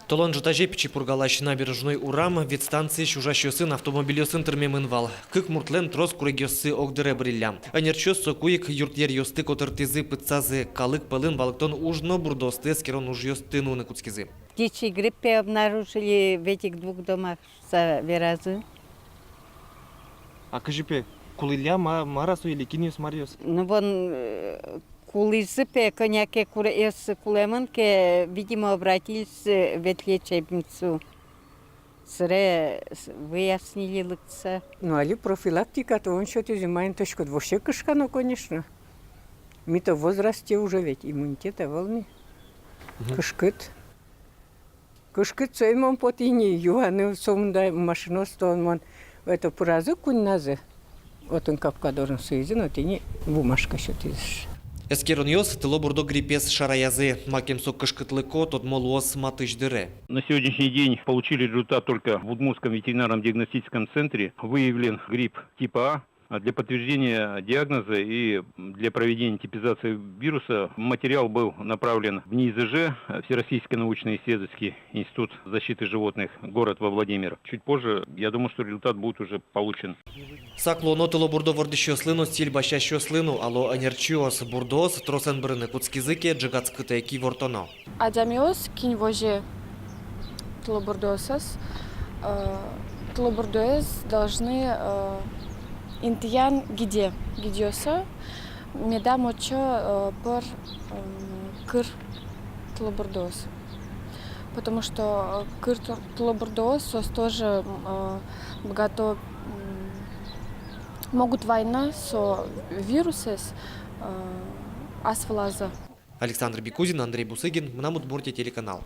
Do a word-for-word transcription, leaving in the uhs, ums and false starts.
Толон ӝытазе Пичи Пургалась Набережной урам ветстанциысь ужасьёсын автомобильёсын тырмемын вал. Кык муртлэн трос курегъёссы огдыре быриллям. Ӧнерчиос соку ик юртъеръёсты котыртӥзы, пытсазы, калык пӧлын валэктон уж но бурдоосты эскерон ужъёсты нуыны кутскизы. Птичий грипп пе обнаружили в этих двух домах, шуса веразы. А кызьы пе, кулӥллям-а, мар-а со или кинъёс, маръёс? Ну вон, э, кулӥзы пе, кӧня ке курегъёссы кулэмын ке, видимо, обратились, э, ветлечебницу. Сыре с-, выяснили лыктыса. Ну, али профилактика, то он сётӥз, маин тышкод вообще кышкано, конечно. Ми-то в возрасте уже ведь, иммунитет ӧвӧл ни. Мгм. Кышкыт. Кышкыт, сое мон потӥ ни юаны, сомында машинаос толон мон, это, пыразы куиньназы. Отын капка дорын сузизы но тӥни бумажка сётӥзы. Эскеронъёс тылобурдо гриппез шараязы. Макем со кышкытлыко, тодмо луоз матысь дыре. На сегодняшний день получили результат только в Удмуртском ветеринарном диагностическом центре. Выявлен грипп типа А. А для подтверждения диагноза и для проведения типизации вируса материал был направлен в НИИЗЖ, Всероссийский научно-исследовательский институт защиты животных, город во Владимир. Чуть позже, я думаю, что результат будет уже получен. Сак луоно тылобурдо вордӥсьёслы но, сӥль басьясьёслы но, ало ӧнерчиос. Бурдоос тросэн бырыны кутскизы ке, ӝегатскытэ ик ивортоно. Адямиос, кин возе тылобурдоосыз, э, тылобурдоез должны, э, интыян гиде, гидъёсы, медам отчы, э, пыр, э, кыр тылобурдоос. Потому что, э, кыр тыл-, тылобурдоос, соос тоже, м, э, быгато, м, могут вайыны со вирусэз, э, ас вылазы. Александр Бекузин, Андрей Бусыгин, «Мынам Удмуртие» телеканал.